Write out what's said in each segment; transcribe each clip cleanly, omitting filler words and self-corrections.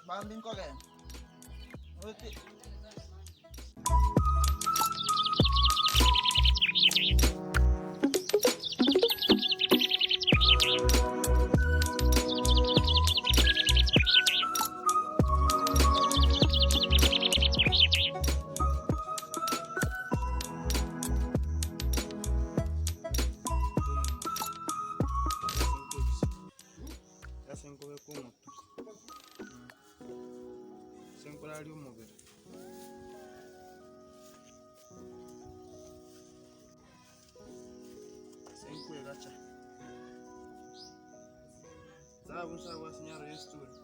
Mambia nkogenda. Ase nkobeka omotwe, ase nkoraria omobere. Ase nkoegacha. Sabu nsabu ase nyaro ya esituri.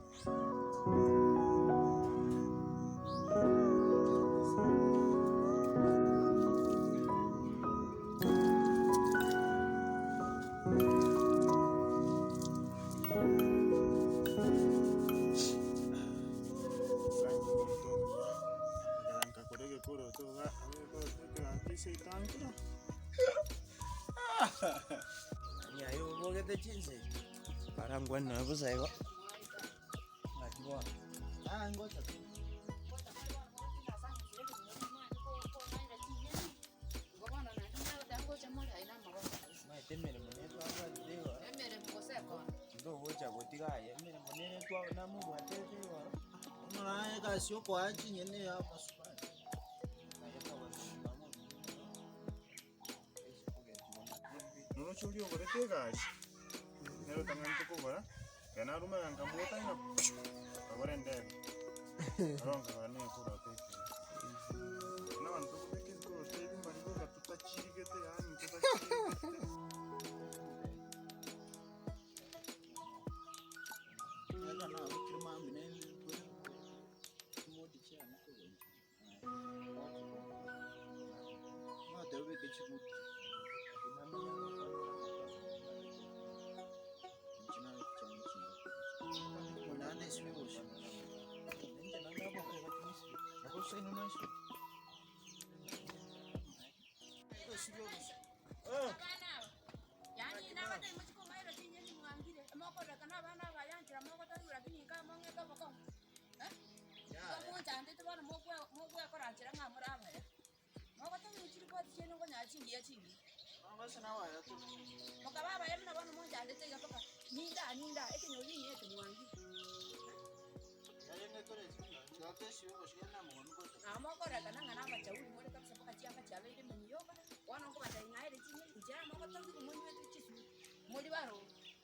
Nkakora egekoroto iga, egekoroto ekerango iseitankire. Aye obogete chinse barangwane nonya bosa igo, naki bono. Ah ngocha tu. Omanyete emeremo nere twabwatete igoro, ntogocha gotiga aye, emeremo nere twa namobwatete igoro. Bono naye egasi ya okoaa chinyeni ya amasukari. Noroche oria ogorete egari, nere otang'anete kogora, ekero narumera nkamoeta ng'a pishuu, nkagora endege, aro nkagora na ekoroto ekeyia. Buna abanto tokobeka ebikoroto ebi mbari boka totachirigete yaani totachirigete.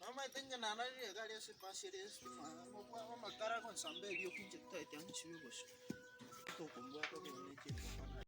Omanyete inche nanarire iga aria ase epasi eria ya estima, amakara agonsamba erioki inche titaeti ang'isibie obosio. Tokombwata obe ne chingoko.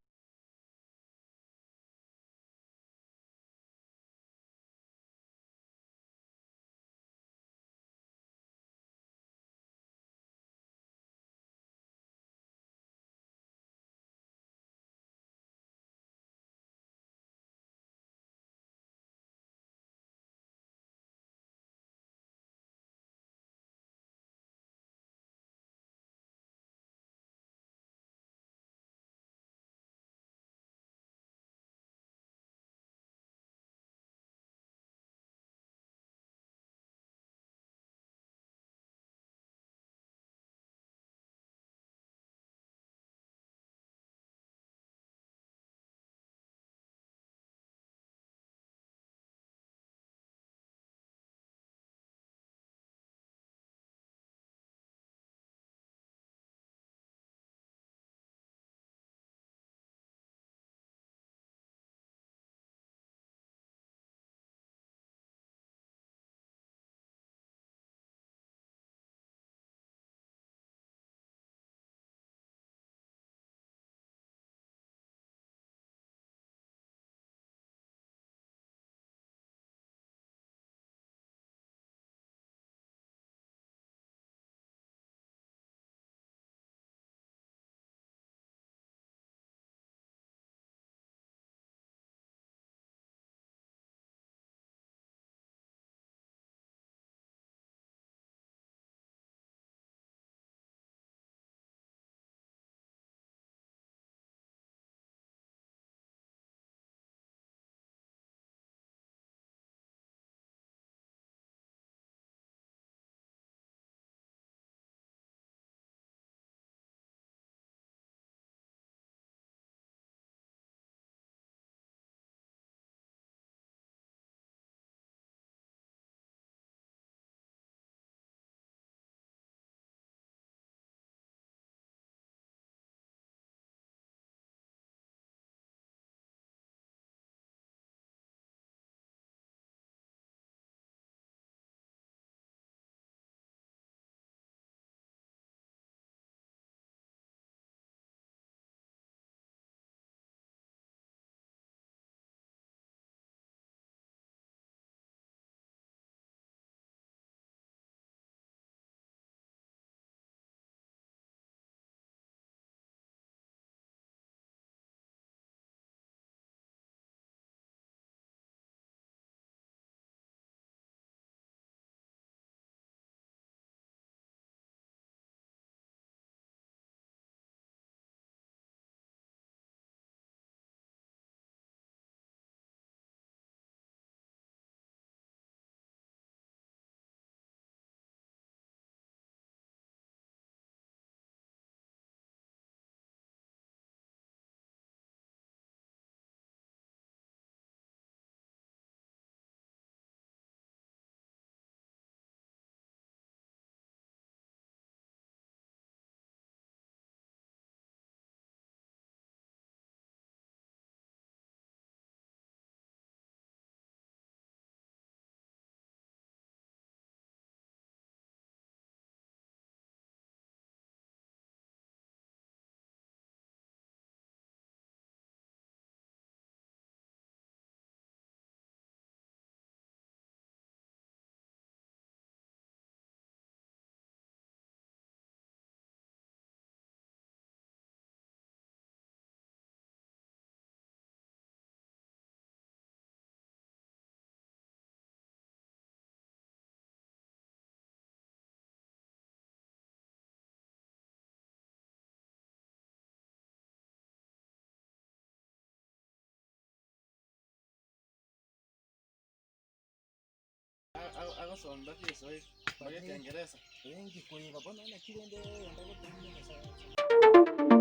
Agosomba Kiswahili, mpaka Kiingereza. Enki koiba bono naki rende oyonde agotebi Nyasaye.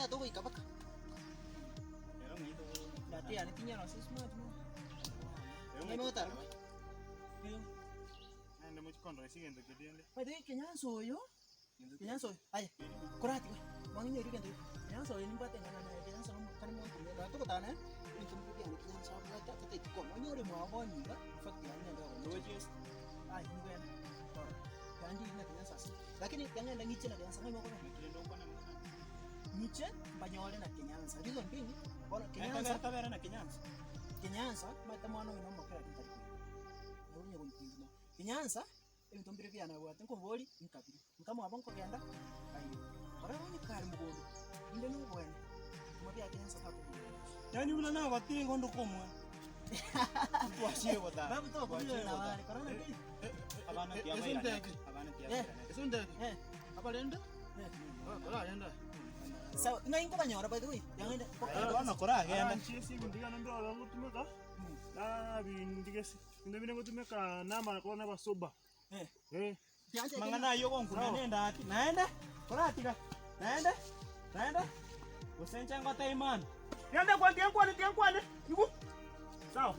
Tata ogoika baka. Gati yane tinyara ase smart mo. Ng'ai mogotara? Naende mochie kondora ase egento keria rende. By the way, Kenyansa oyo, Kenyansa oyo, aye, koratiga, mwang'inyorie egento geke. Kenyansa oyo nimbwate eng'ana naye, Kenyansa nomo kare monto omuya, ekero togotara naye, ebinto mbire biane Kenyansa abwate atataeti koma, onyore mwabo bono iga, infact yaani nende ogomocha. Aye, nigwene, rora, yandiri na Kenyansa ase, lakini yang'ende ng'iche na Kenyansa ng'ai mokogenda? Inche mbanyore na Kenyansa, reason being, bono Kenyansa, Tobere na Kenyansa. Kenyansa, omanyete omwana oyo nomoke lakini tari koigwa, nabo onye goitigwa mono. Kenyansa, ebinto mbire bianabwate nkoboria, nkabire, nkamwabo nkogenda, nkairwa. Ore onye kare mogondo, inde na obwene, bimo bia Kenyansa takobua. Yaani buna nagotire igo ndoka omwana. Twachire gotara. Babu tokobua na bare, korana ki? Abana Eh, tiabairane. esundeke. Abana Eh. tiabairane. Esundeke. Eh. Abarende? Eh. Koragenda. Sawa, ng'ai nkobanyora by the way, yang'ende Bono koragenda. Aranche ase ebinto biane mbirore ngotumeka, nabindigese, ebinto binde ngotumeka namara korwa nabasoba. Eh. Eh. Mang'ana ayio ogonkuna nende ati, naende, koratiga, naende, naende, gose inche ngotebi mani. Genda kwane, tiga nkwane, tiga nkwane, igwa. Sawa.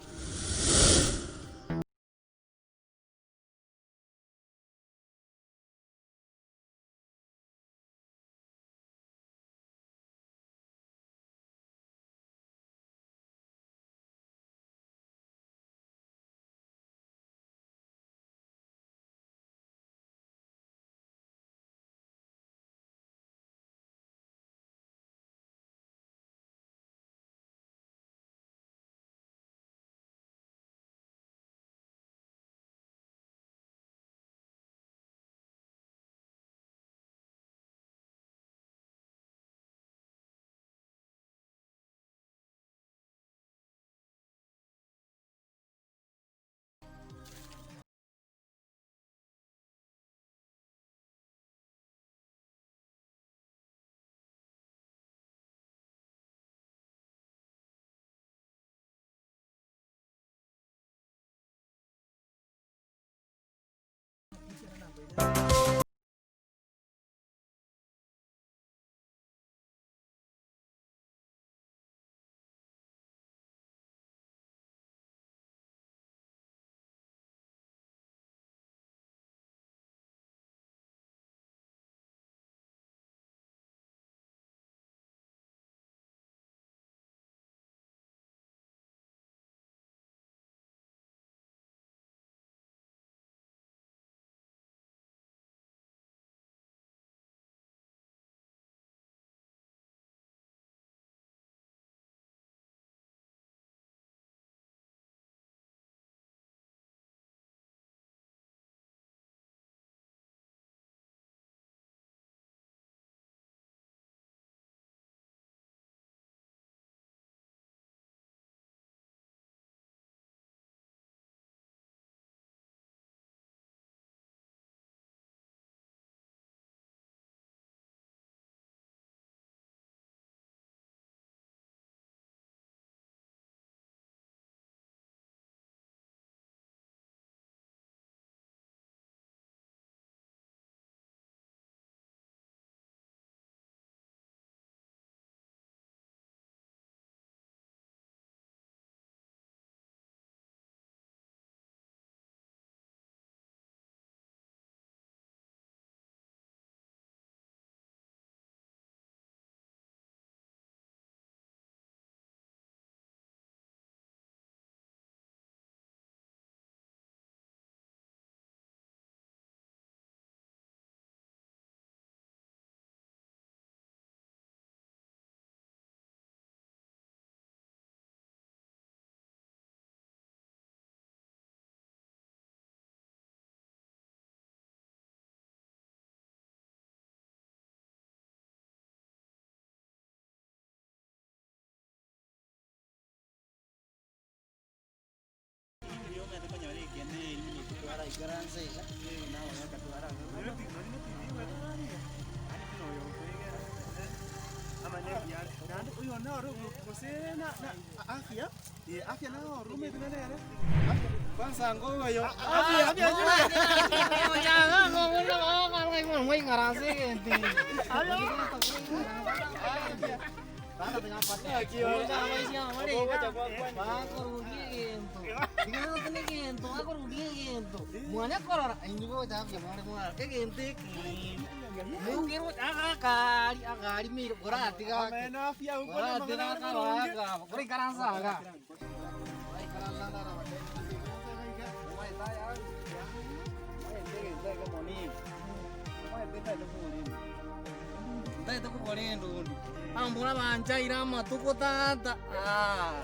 Ntaete kogora endondu, abamura banchaire amatuko tata, aah.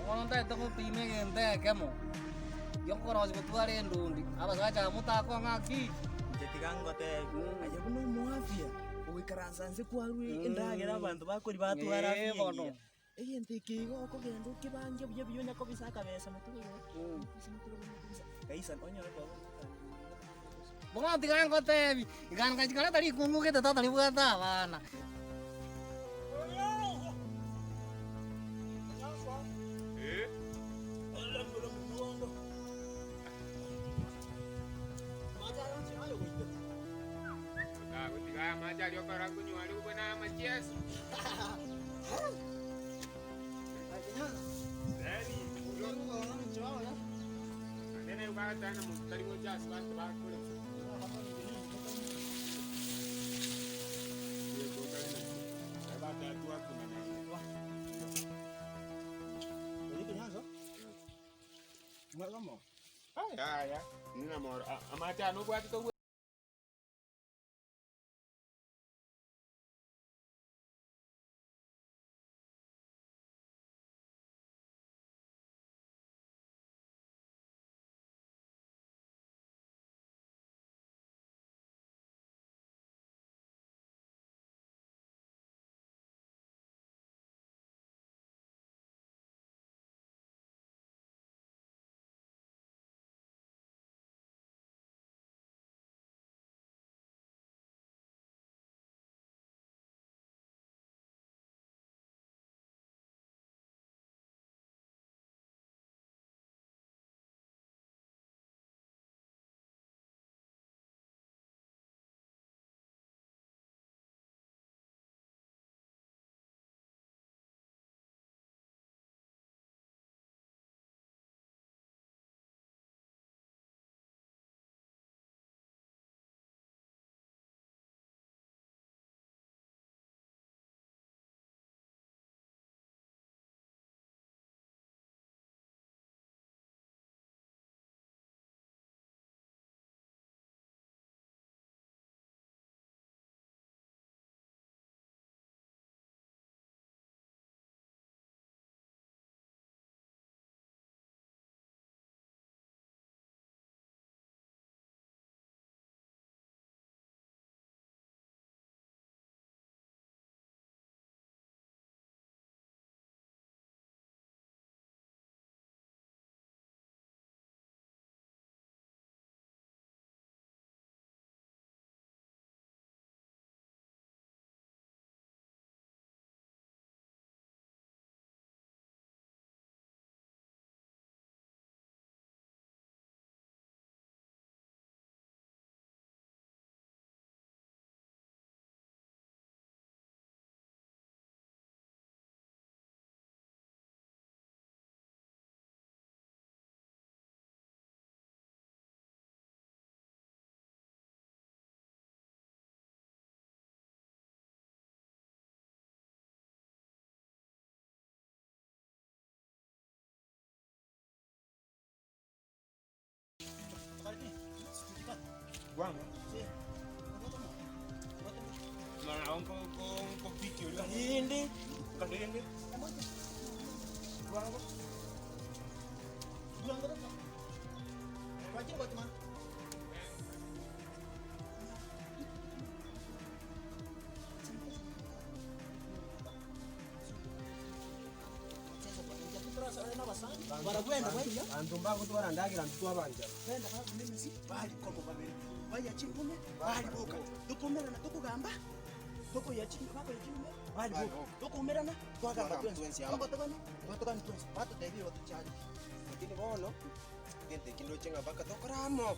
Bono ntaete gopima egento ekemo, giokorosia gotwara endundi, abasacha aba motakwa ng'aki. Inche tiga ngotebi, aye buna omoafya, ogoikaransa nse kwarwa endagera abanto bakoria batwara Eh, afya engiya. bono. Egento eke igo okogenda okebange buya buya onya kobisa akabesa motwe igoro, motwe igoro motwe kaisa onyore koba Bono tiga ngotebi, igana chikareta rikungu gete tata ribwate abana. Abanto mbagotwara ndagera intwe twabanchana. Lakini bono, egento eki ndoche ng'a mpaka tokore amo,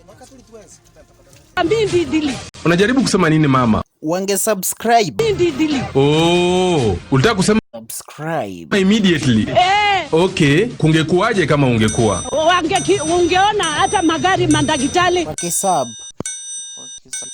mpaka turi twensi. Unajaribu kusema nini mama? Wange subscribe. Oh, ulitaka kusema Subscribe. immediately. Okay, kungekuwaje kama ungekuwa? Wange, ungeona hata magari mandakitali Wakisub.